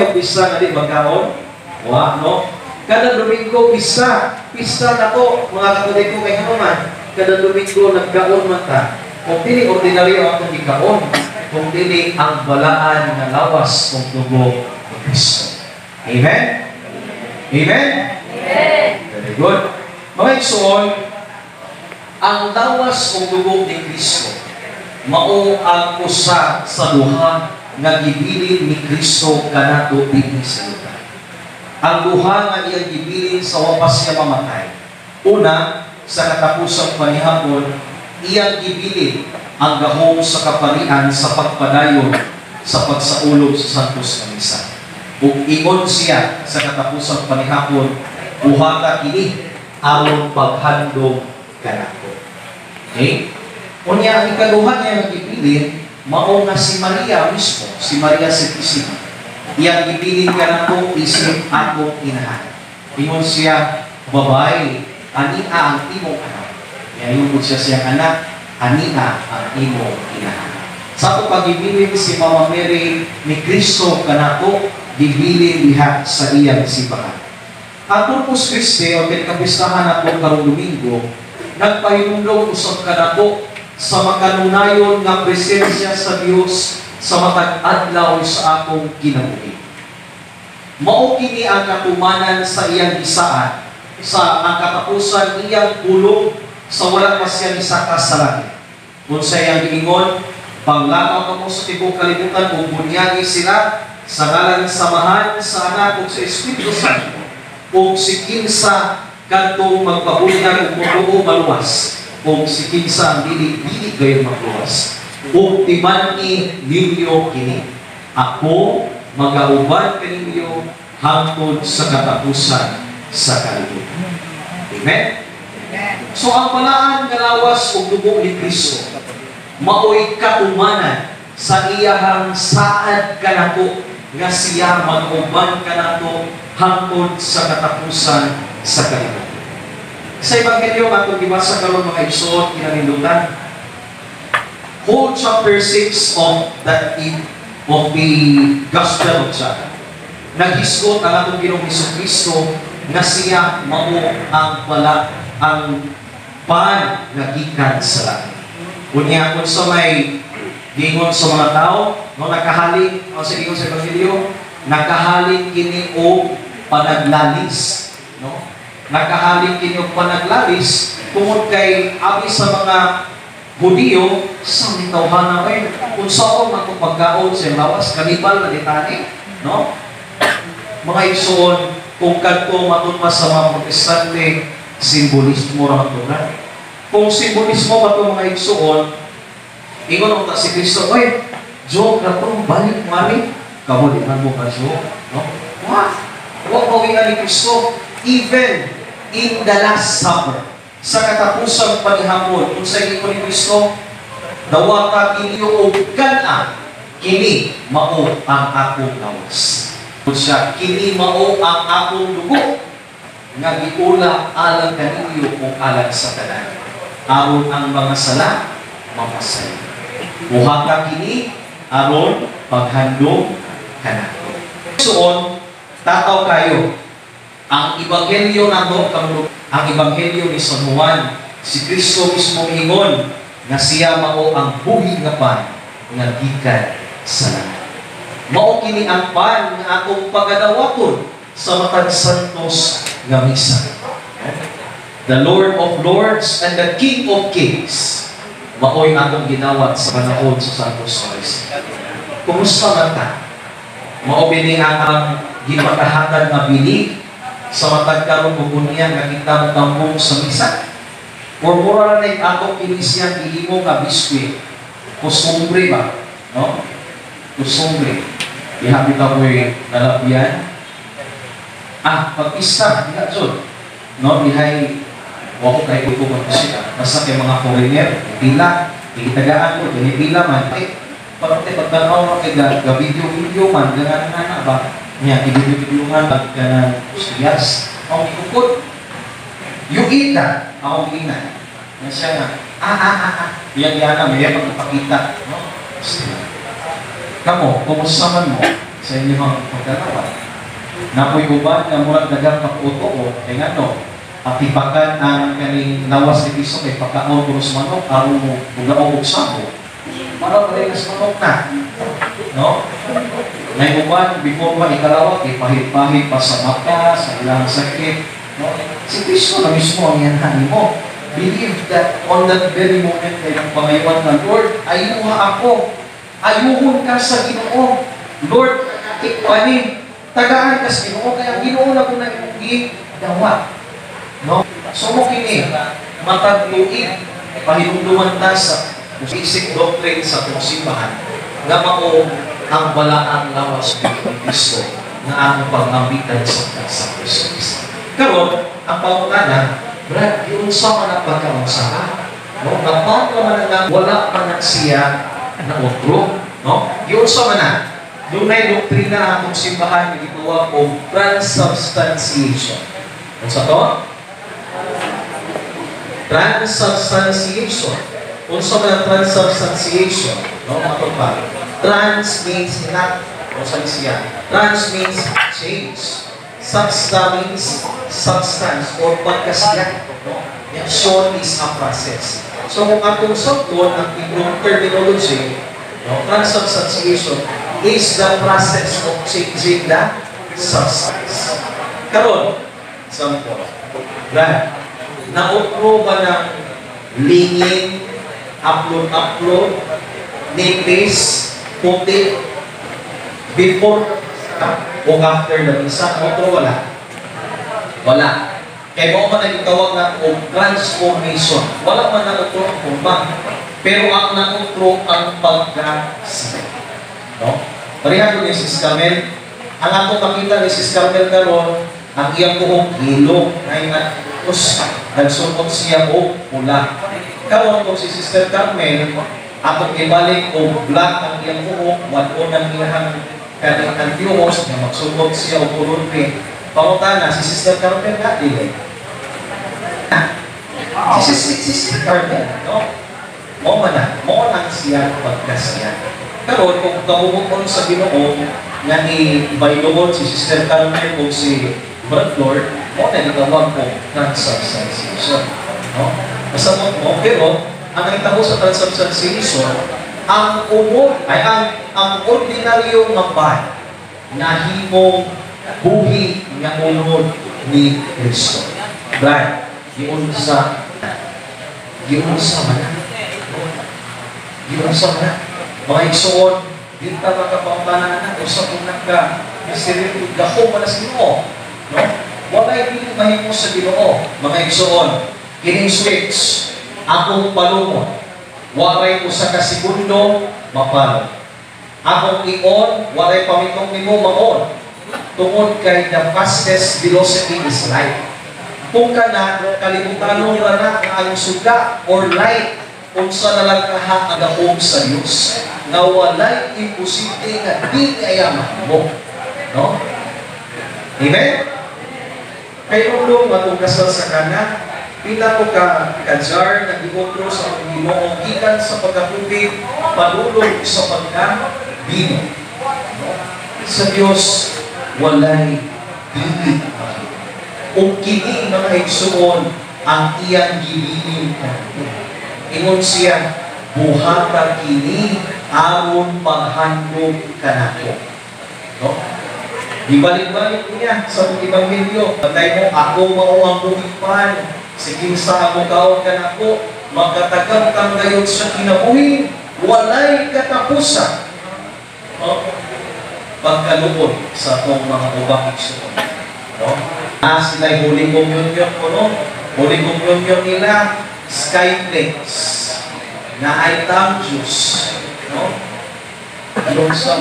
magpista nga di magkaon? Wa, no? Kada Domingo, pista. Pista na to, mga Katoliko, kay ngano man, kada Domingo nagkaon man ta. Kung dili ordinaryo ang atong gikaon, kung dili ang balaan nga lawas ug dugo ni Kristo. Amen? Amen? Amen. Very good. Mga igsoon, ang lawas ug dugo ni Kristo mao ang usa sa duha nga gibilin ni Kristo kanato dinhi sa yuta. Ang duha nga iyang gibilin sa wa pa siya mamatay. Una, sa katapusang panihapon, iyang gibilin ang gahom sa kaparian sa pagpadayon sa pagsaulog sa Santos nga Misa. Ug ingon siya sa katapusang panihapon, "Buhata kini aron paghandom kanako." Okay? Unya, ang ikaduha niya nga gibilin, mao nga si Maria mismo, si Maria Santissima. Iyang gibilin kanato isip akong inahan. Ingon siya, "Babay, ania ang imong anak." Ingon siya siyang anak, "Ania ang imong inahan." Sa ato paggibilin si Mama Mary ni Kristo kanato, gibilin diha sa iyang simbahan. Ang Corpus Christi o kinakapistahan nato karong Domingo, nagpahinumdom usab kanato sa makanunayon nga presensya sa Dios sa matag adlaw sa atong kinabuhi. Mao kini ang katumanan sa iyang gisaad sa ang katapusan iyang pulong sa wala pa siya nisaka sa langit. Kung sa iyang giingon, "Panglakaw kamo sa tibuok kalibutan ug bunyagi sila sa ngalan sa Amahan, sa Anak ug sa Espiritu Santo. Ug si kinsa kadtong magpabunyag ug motuo, maluwas. Ug si kinsa ang dili, dili gayon magluwas. Ug timan-i ninyo kini. Ako magauban kaninyo hangtod sa katapusan sa kalibutan." Amen? So ang balaan nga lawas ug dugo ni Kristo maoy katumanan sa iyahang saad kanato nga siya mag-uban kanato hangtod sa katapusan sa kalibutan. Sa Ebanghelyo nga atong gibasa karon, mga igsoon, kinanindutan. Whole chapter 6 of the Gospel of John, naghisgot ang atong Ginoong Kristo nga siya mao ang bala ang pan nga gikan sa langit. Unya, kung sa may gingon sa mga tao, no, nakahalin, o sa gingon sa Ebanghelyo, nakahalin kini og panaglalis, no? Nakahalin kini og panaglalis tungod kay abi sa mga Hudiyo sa mitawhana kay unsaon man itong pagkaon sa lawas, kanibal na ditani, no? Mga igsoon, kung kadto matunma sa mga Protestante, simbolismo ra man na. Kung simbolismo ba ito, mga igsoon, ingon unta si Kristo, "Oy, joke na to, balik mami. Kamo di man mo ka joke, no?" What? Wa pawian ni Kristo, even in the Last Supper, sa katapusang panihapon, kung sa ingon ni Kristo, "Dawata kini og kan-a, kini mao ang akong lawas." Kung siya, "Kini mao ang akong dugo, nga giula alang kaninyo ug alang sa tanan, aron ang mga sala mapasaylo. Buhata kini aron paghandom kanato." Suon, tataw kayo. Ang ebanghelyo nato karon, ang ebanghelyo ni San Juan, si Kristo mismo ingon nga siya mao ang buhi nga pan nga gikan sa langit. Mao kini ang pan nga atong pagadawaton sa matag santos nga misa. The Lord of Lords and the King of Kings maoy atong ginawat sa panahon sa Santos nga Misa. Kumusta man ta? Mao bini ang gipakahatag nga binig sa matag karon ug unya nga kita motambong sa misa? Or mura na ning atong kini siyang gihimo nga biskwit? Kostumbre ba? No? Kostumbre. Diha bitaw ko'y nalabyan. Ah, pag-isa, diha jud. No, dihay wa ko kay ko mag-bisita. Basta kay mga foreigner, pila, gitagaan ko, dili pila man. Eh, pag pagtanaw mo kay ga video video man, ganang na ba? Nya i-video-videohan pag kanang siyas. Ang ikukod. You eat that. Ako giingnan. Nga siya nga, ah, ah, ah, ah. Diyan diyan na, may pagpapakita. No? Kamo, kumusta man mo? Sa inyong pagkalawat. Naa poy uban nga murag daghang pag-uto kay ngano atipakan ang kaning lawas ni Kristo kay pakaon kuno sa manok aron mo bugaong og sabo. Para parehas manok na. No? May uban before pa ikalawat ipahit-pahit pa sa mata, sa ilang sakit. No? Si Kristo na mismo ang iyanhan mo. Believe that on that very moment kay ng pangayuan na, "Lord, ayuha ako. Ayuhon ka sa Ginoo. Lord, ani, tagaan ka sa Ginoo, kaya Ginoo na ko na imong gidawat." No? So mo kini, matag tuig, pahinumduman ta sa basic doctrine sa atong simbahan, nga mao ang balaang lawas ni Kristo nga among pag-ambitan sa Kristo. Karon, ang pangutana, "Brad, giunsa man ang pagkaunsa?" No, napaano man nga wala man na siya na otro, no? Giunsa man na? Dunay doktrina ang atong simbahan nga gitawag og transubstantiation. Unsa to? Transubstantiation. Unsa man ang transubstantiation? No, mga pa. Trans means not. Unsa ni siya? Trans means change. Substa means substance or pagkasiya. No? Action is a process. So kung atong sabton ang imong terminology, no, transubstantiation is the process of changing the substance. Karon, example, Brad, nautro ba ng lingin, upload-upload, nipis, puti, before o after the misa? Otro wala? Wala. Kay mao man ang gitawag na og transformation. Wala man na utro ang forma. Pero ang nautro ang pagkasiya. No? Pareha ni Sis Carmel. Ang atong makita ni Sis Carmel karon, ang iyang buhok yellow, ngay us nagsuot siya og pula. Karon kung si Sister Carmel atong ibalik og black ang iyang buhok, wad-on ang iyang kaning antiyos, nga magsuot siya og kulor pink. Pangutana, si Sister Carmel nga dili? Si Sister Carmel, no? Mao man na, mao lang siya pagkasiya. Karon kung kabubuton sa Ginoo nga ni bayloon si Sister Carmel o si Brad Lord, mao na gitawag og transubstantiation. No? Pasabot mo, pero ang nahitabo sa transubstantiation, ang umod ay ang ordinaryo nga bad nahimong buhi nga unod ni Kristo. Brad, giunsa giunsa man na? Giunsa man na? Mga igsuon, di ta makapangtanan na usa kung nagka misteryo dako man na sa Ginoo. No? Walay dili mahimo sa Ginoo, mga igsuon. Kining switch, akong palumon. Walay usa ka segundo mapalom. Akong i-on, walay pamitong nimo ma-on. Tungod kay the fastest velocity is light. Kung kana kalibutanon ra na nga ang suga or light, unsa na lang kaha ang gahom sa Dios nga walay imposible nga di niya mahimo. No? Amen? Kay ulo nga kung kasal sa Kana, pila ko ka jar nga giotro sa atong Ginoo gikan sa pagkatubig padulong sa pagka-bino. No? Sa Dios walay dili mahimo. Ug kini, mga igsuon, ang iyang gibilin kanato. Ingon siya, "Buhata kini aron paghandom kanako." No? Gibalik-balik niya sa Ebanghelyo. Patay mo, "Ako mao ang buhing pan. Si kinsa ang mukaon kanako, magkatagam gayud sa kinabuhi, walay katapusan." No? Pagkaluod sa atong mga ubang igsuon. No? Ah, sila'y Holy Communion ko, no? Holy Communion nila, Skyflakes, na ay tam juice, no? Doon sa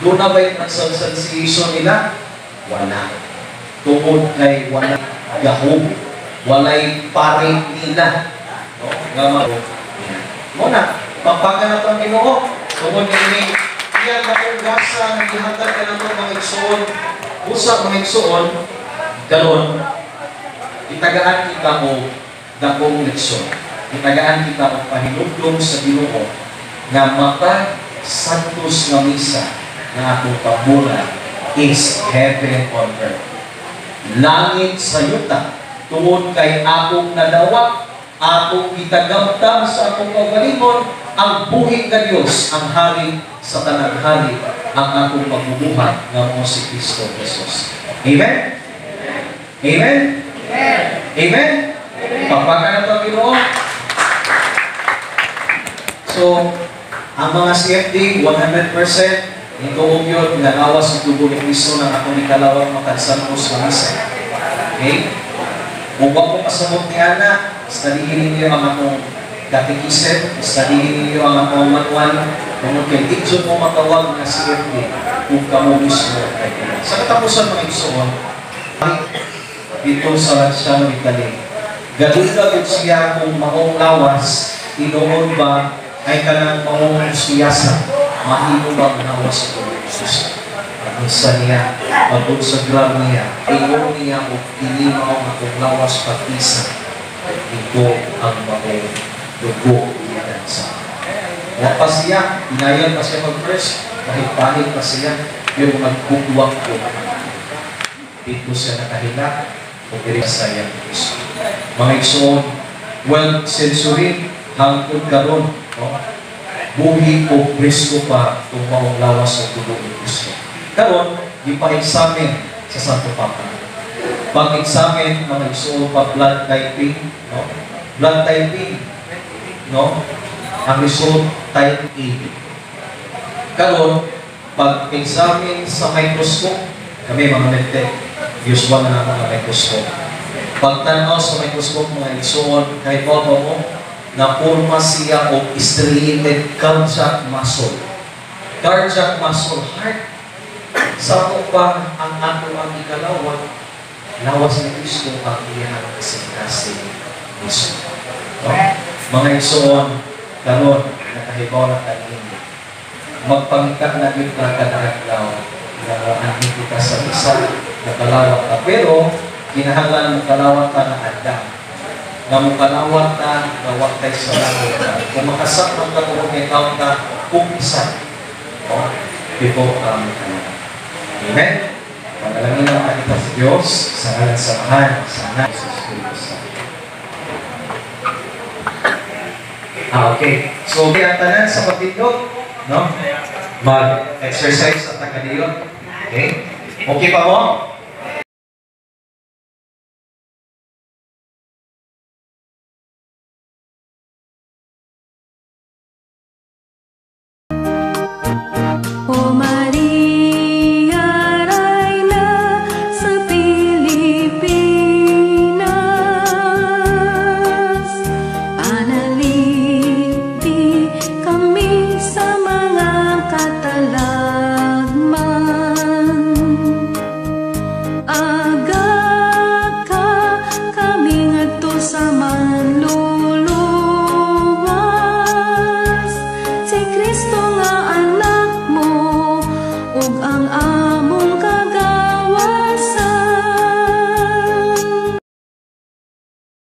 doon na ba'y transubstantiation nila? Wala. Tungod kay wala gahom. Walay pare nila. No? Nga mo na, pagpaga na itong Ginoo. Tungod ni iyang dakong grasa nga gihatag kanato, mga igsoon. Usa, mga igsoon, karon itagaan kita og dakong leksyon. Itagaan kita og pahinumdom sa Ginoo nga matag Santos nga misa. nga atong pamura is heaven on earth. Langit sa yuta, tungod kay atong nadawat, atong gitagamtam sa atong kaugalingon, ang buhi nga Dios, ang hari sa tanang hari, ang atong pagbubuhat nga mao si Kristo Jesus. Amen? Amen? Amen? Palakpakan nato ang Ginoo. So, ang mga CFD, 100%, ituog yun, nga lawas ug dugo ni Kristo ng akong ikalawang makagsangko sa misa. Okay? Kung wa mo kasabot ni ana, studyhin ninyo ang atong catechism, studyhin ninyo ang atong manual, tungod kay di jud mo matawag nga CFD kung kamo mismo kay. Sa katapusan, mga igsoon, dito sa Lanciano, Italy, gaduga gud siya kung maong lawas, tinuod ba ay kanang maong siyasa, mahimo ba ang lawas ko ni Jesus? Pag-isa niya, pagod sa grab niya, ingon niya og kini mao akong lawas pag-isa. Ito ang maong dugo gikan sa. Wa pa siya, inayon pa siya mag-first, pahit-pahit pa siya, pero nagkugwak ko. Dito siya nakahilak, o diri sa iyang Kristo. Mga igsoon, 12th century, hangtod karon, no? Buhi o presko pa itong maong lawas o dugo ni Kristo. Karon, gipa-examine sa Santo Papa. Pag-examine, mga igsoon, pa blood typing, no? Blood typing, no? Ang result, type A. Karon, pag-examine sa microscope, kami mga medtech, usual na naman ang microscope. Pagtanaw sa microscope, mga igsoon, kahit ba mo, na-forma siya og striated cardiac muscle. Cardiac muscle, heart. Sa pa ang ato ang ikalawat, lawas ni Kristo ang iyang kasing-kasing mismo. No? Mga igsoon, karon nakahibaw na kanini. Magpangita na gyud ka kada adlaw nga anhi kita sa misa, nakalawat ka. Pero kinahanglan mo kalawat ka na andam. Nga mo kalawat ka, nga wa kay sala ka. Kung makasakman ka tungod kay taon ka, kumisa. No? Before ka makalawat. Amen? Panalangin lang kita sa Diyos, sa ngalan sa Amahan, sa Anak, sa Espiritu Santo. Ah, okay. So, kaya tanan sa pagtindog, no? Mag-exercise at takadiyon. Okay? Okay pa mo?